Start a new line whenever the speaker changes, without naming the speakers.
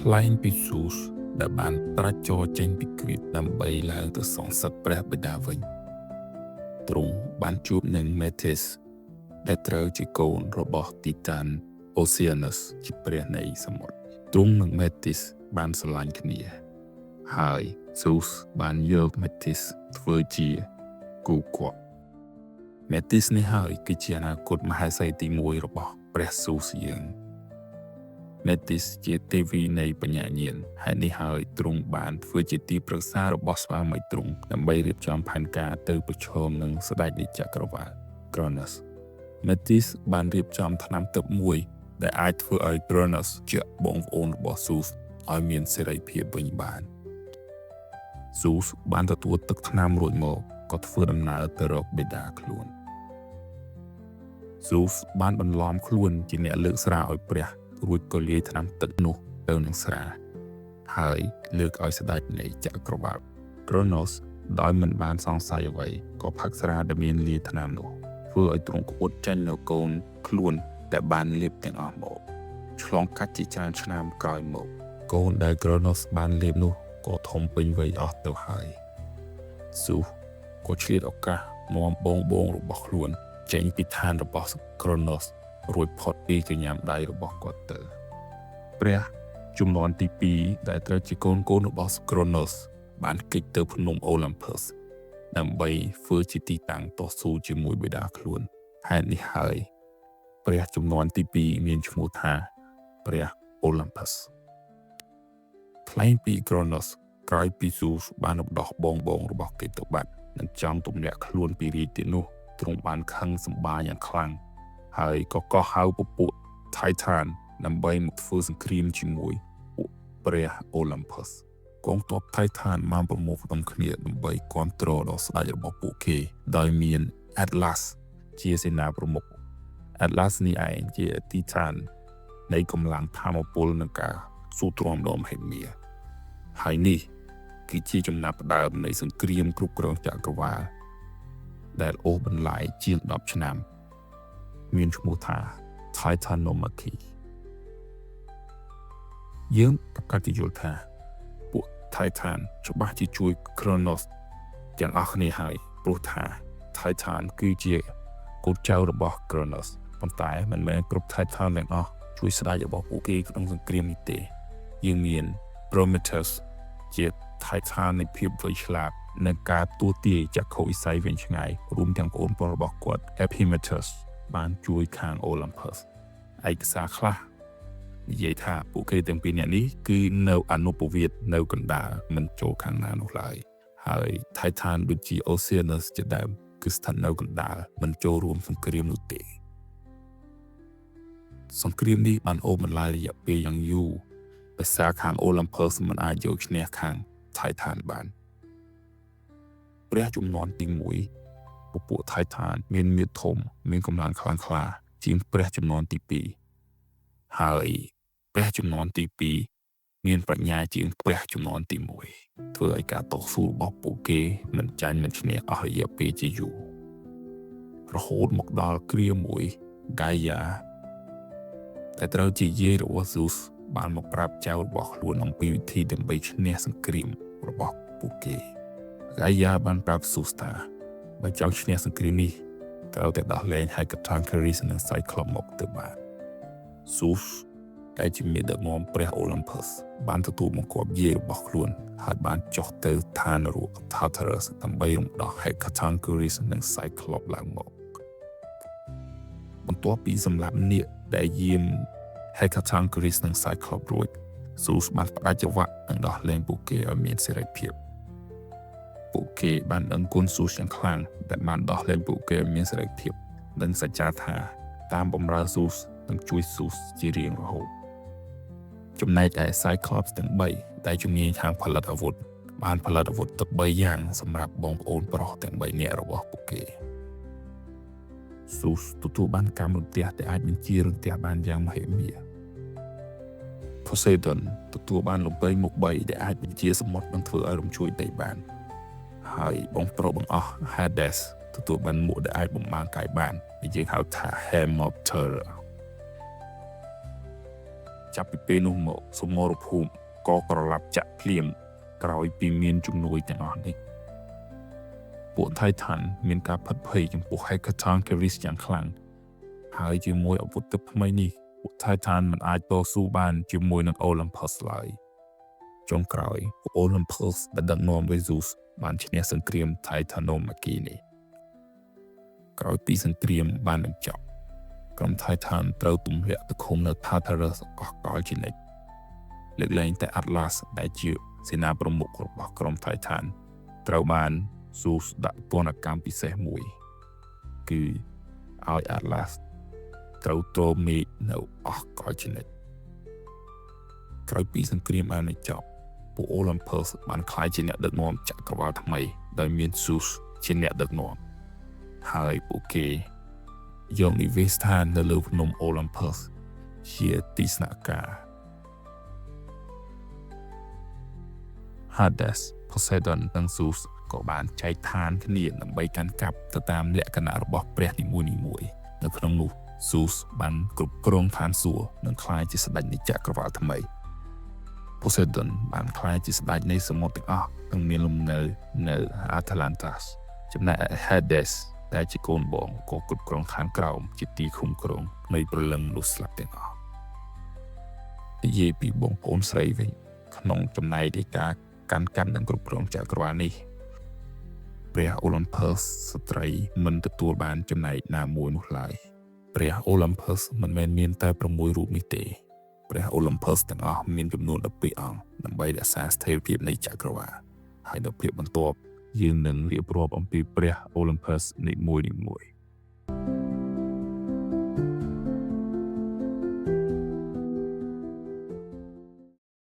ថ្លែងពីស៊ូសដែលបានត្រាច់ចរចេញពីគ្រីតដើម្បីឡើងទៅសងសឹកព្រះបិតាវិញទ្រង់បានជួបនឹងមេធីសដែលត្រូវជាកូនរបស់ទីតានអូសៀណូសជាព្រះនៃសមុទ្រទ្រង់និងមេធីសបានស្រឡាញ់គ្នា ហើយស៊ូសបានយកមេធីសធ្វើជាគូគប់មេធីសនេះហើយគឺជាអនាគតមហេសីទី1របស់ព្រះស៊ូសយើង មេទីសជាទេវីនៃបញ្ញាញាណហេតុនេះហើយទ្រង់បានធ្វើជាទីប្រឹក្សារបស់ស្វាមីទ្រង់ដើម្បីរៀបចំផែនការទៅប្រឈមនឹងស្ដេចនៃចក្រវាឡ Cronus មេទីសបានរៀបចំថ្នាំទិព្វមួយដែលអាចធ្វើឲ្យ Cronus ជាបងប្អូនរបស់ Zeus ឲ្យមានសេរីភាពវិញបាន Zeus បានទទួលទឹកថ្នាំរួចមកក៏ធ្វើដំណើរទៅរកបិតាខ្លួន Zeus បានបន្លំខ្លួនជាអ្នកលើកស្រាឲ្យព្រះរួចក៏លាយថ្នាំទឹកនោះទៅនឹងស្រា ហើយលើកឲ្យស្ដេចនៃចក្រវាឡ Kronos ដោយមិនបានសង្ស័យអ្វីក៏ផឹកស្រាដែលមានលាយថ្នាំនោះធ្វើឲ្យទ្រង់ក្អួតចេញនូវកូនខ្លួនដែលបានលេបទាំងអស់មកឆ្លងកាត់ជាច្រើនឆ្នាំក្រោយមក កូនដែល Kronos បានលេបនោះក៏ធំពេញវ័យអស់ទៅហើយ Zeus ក៏ឆ្លៀតឱកាសនាំបងបងរបស់ខ្លួន ចេញពីឋានរបស់ Kronos រួចផុតពីកញ្ញាំដៃរបស់គាត់ទៅ ព្រះជំនាន់ទី2ដែលត្រូវជាកូនកូនរបស់ Kronos បានគេចទៅភ្នំ Olympus ដើម្បីធ្វើជាទីតាំងតស៊ូជាមួយបិតាខ្លួនហេតុនេះហើយ ព្រះជំនាន់ទី2មានឈ្មោះថាព្រះ Olympus ថ្លែងពី Kronos ក្រោយពី Zeus បានរំដោះបងបងរបស់គេទៅបាត់និងចង់ទម្លាក់ខ្លួនពីរាជទីនោះទ្រង់បានខឹងសម្បាយ៉ាងខ្លាំងហើយក៏កោះហៅពពួក Titan ដើម្បីមកធ្វើសង្គ្រាមជាមួយពួកព្រះ Olympus កងទ័ព Titan បានប្រមូលផ្ដុំគ្នាដើម្បីគ្រប់គ្រងដល់ស្ដេចរបស់ពួកគេដោយមាន Atlas ជាសេនាប្រមុខ Atlas នេះឯងជា Titan នៃកម្លាំងធម្មពលនិងការស៊ូទ្រាំដ៏មហិមាហើយនេះគឺជាចំណាប់ផ្ដើមនៃសង្គ្រាមគ្រប់គ្រងចក្រវាឡដែលអូសបន្លាយជាង10ឆ្នាំ មានឈ្មោះថា Titanomachy យើងប្រកាសជាយល់ថាពួក Titan ច្បាស់ជាជួយ Kronos ទាំងអស់គ្នាហើយព្រោះថា Titan គឺជាកូនចៅរបស់ Kronos ប៉ុន្តែមិនមែនគ្រប់ Titan ទាំងអស់ជួយស្ដេចរបស់ពួកគេក្នុងសង្គ្រាមនេះទេយើងមាន Prometheus ជា Titan នៃភាពវៃឆ្លាតនិងការទួទាយចក្ខុវិស័យវែងឆ្ងាយរួមទាំងប្អូនប្រុសរបស់គាត់ Epimetheus បានជួយខាង Olympus ឯកសារខ្លះនិយាយថាពួកគេទាំងពីរនាក់នេះគឺនៅអនុពវៀតនៅកណ្ដាលមិនចូលខាងណានោះឡើយហើយ Titan ដូចជា Oceanus ជាដើមគឺស្ថិតនៅកណ្ដាលមិនចូលរួមសង្គ្រាមនោះទេសង្គ្រាមនេះបានអូសបន្លាយរយៈពេលយ៉ាងយូរដោយសារខាង Olympus មិនអាចយកឈ្នះខាង Titan បានព្រះជំនាន់ទី1ពពួក Titan មានមាឌធំមានកម្លាំងខ្លាំងក្លាជាងព្រះជំនាន់ទី2ហើយព្រះជំនាន់ទី2មានប្រាជ្ញាជាងព្រះជំនាន់ទី1ធ្វើឲ្យការតស៊ូរបស់ពួកគេមិនចាញ់មិនឈ្នះអស់រយៈពេលជាយូររហូតមកដល់គ្រាមួយ Gaia ដែលត្រូវជាយាយរបស់ Zeus បានមកប្រាប់ចៅរបស់ខ្លួនអំពីវិធីដើម្បីឈ្នះសង្គ្រាមរបស់ពួកគេ Gaia បានប្រាប់ Zeus ថាបើចង់ឈ្នះសង្គ្រាមនេះត្រូវតែដោះលែង Hecatoncheires និង Cyclops មកទៅបាន Zeus ដែលជាមេដឹកនាំព្រះ Olympus បានទទួលបង្គាប់យាយរបស់ខ្លួនហើយបានចុះទៅឋាននរក Tartarus ដើម្បីរំដោះ Hecatoncheires និង Cyclops ឡើងមកបន្ទាប់ពីសម្លាប់នាគដែលយាម Hecatoncheires និង Cyclops រួច Zeus បានផ្ដាច់ចង្វាក់និងដោះលែងពួកគេឲ្យមានសេរីភាពពួកគេបានដឹងគុណ Zeus យ៉ាងខ្លាំងដែលបានដោះលែងពួកគេឲ្យមានសេរីភាពនិងសច្ចាថាតាមបម្រើ Zeus និងជួយ Zeus ជារៀងរហូតចំណែកឯ Cyclops ទាំង3ដែលជំនាញខាងផលិតអាវុធបានផលិតអាវុធទឹក3យ៉ាងសម្រាប់បងប្អូនប្រុសទាំង3នាក់របស់ពួកគេ Zeus ទទួលបានកម្មរន្ទះដែលអាចបញ្ជារន្ទះបានយ៉ាងមហិមា Poseidon ទទួលបានលំពែងមុខ3ដែលអាចបញ្ជាសមុទ្រនិងធ្វើឲ្យរំជួយដីបានហើយបងប្រុសបង្អស់ Hades ទទួលបានមួកដែលអាចបំបាំងកាយបានដែលយើងហៅថា Helm of Terror ចាប់ពីពេលនោះមកសមរភូមិក៏ក្រឡាប់ចាក់ភ្លាមក្រោយពីមានជំនួយទាំងអស់នេះពួក Titan មានការភិតភ័យចំពោះ Hecatoncheires យ៉ាងខ្លាំងហើយជាមួយអាវុធទឹកថ្មីនេះពួក Titan មិនអាចតស៊ូបានជាមួយនឹង Olympus ឡើយចុងក្រោយពួក Olympus ដែលដឹកនាំដោយ Zeus បានឈ្នះសង្គ្រាម Titanomachy នេះក្រោយពីសង្គ្រាមបានបញ្ចប់ក្រុម Titan ត្រូវទម្លាក់ទៅឃុំនៅ Tartarus អស់កលជានិច្ចលើកលែងតែ Atlas ដែលជាសេនាប្រមុខរបស់ក្រុម Titan ត្រូវបាន Zeus ដាក់ទណ្ឌកម្មពិសេសមួយគឺឲ្យ Atlas ត្រូវទ្រមេឃនៅអស់កលជានិច្ចក្រោយពីសង្គ្រាមបានបញ្ចប់ពួក Olympus បានក្លាយជាអ្នកដឹកនាំចក្រវាលថ្មីដោយមាន Zeus ជាអ្នកដឹកនាំហើយពួកគេយកនិវាសដ្ឋាននៅលើភ្នំ Olympus ជាទីស្នាក់ការ Hades, Poseidon និង Zeus ក៏បានចែកឋានគ្នាដើម្បីកាន់កាប់ទៅតាមលក្ខណៈរបស់ព្រះនីមួយៗនៅក្នុងនោះ Zeus បានគ្រប់គ្រងឋានសួគ៌និងក្លាយជាស្ដេចនៃចក្រវាលថ្មី Poseidon បានក្លាយជាស្ដេចនៃសមុទ្រទាំងអស់និងមានលំនៅនៅ Atlantis ចំណែកឯ Hades ដែលជាកូនបងក៏គ្រប់គ្រងឋានក្រោមជាទីឃុំគ្រងនៃព្រលឹងមនុស្សស្លាប់ទាំងអស់និយាយពីបងប្អូនស្រីវិញក្នុងចំណែកនៃការកាន់កាប់និងគ្រប់គ្រងចក្រវាលនេះព្រះ Olympus ស្ត្រីមិនទទួលបានចំណែកណាមួយនោះឡើយព្រះ Olympus មិនមែនមានតែ6រូបនេះទេព្រះ Olympus ទាំងអស់មានចំនួន12អង្គដើម្បីរក្សាស្ថិរភាពនៃចក្រវាលហើយនៅភាពបន្ទាប់យើងនឹងរៀបរាប់អំពីព្រះ Olympus នីមួយៗ។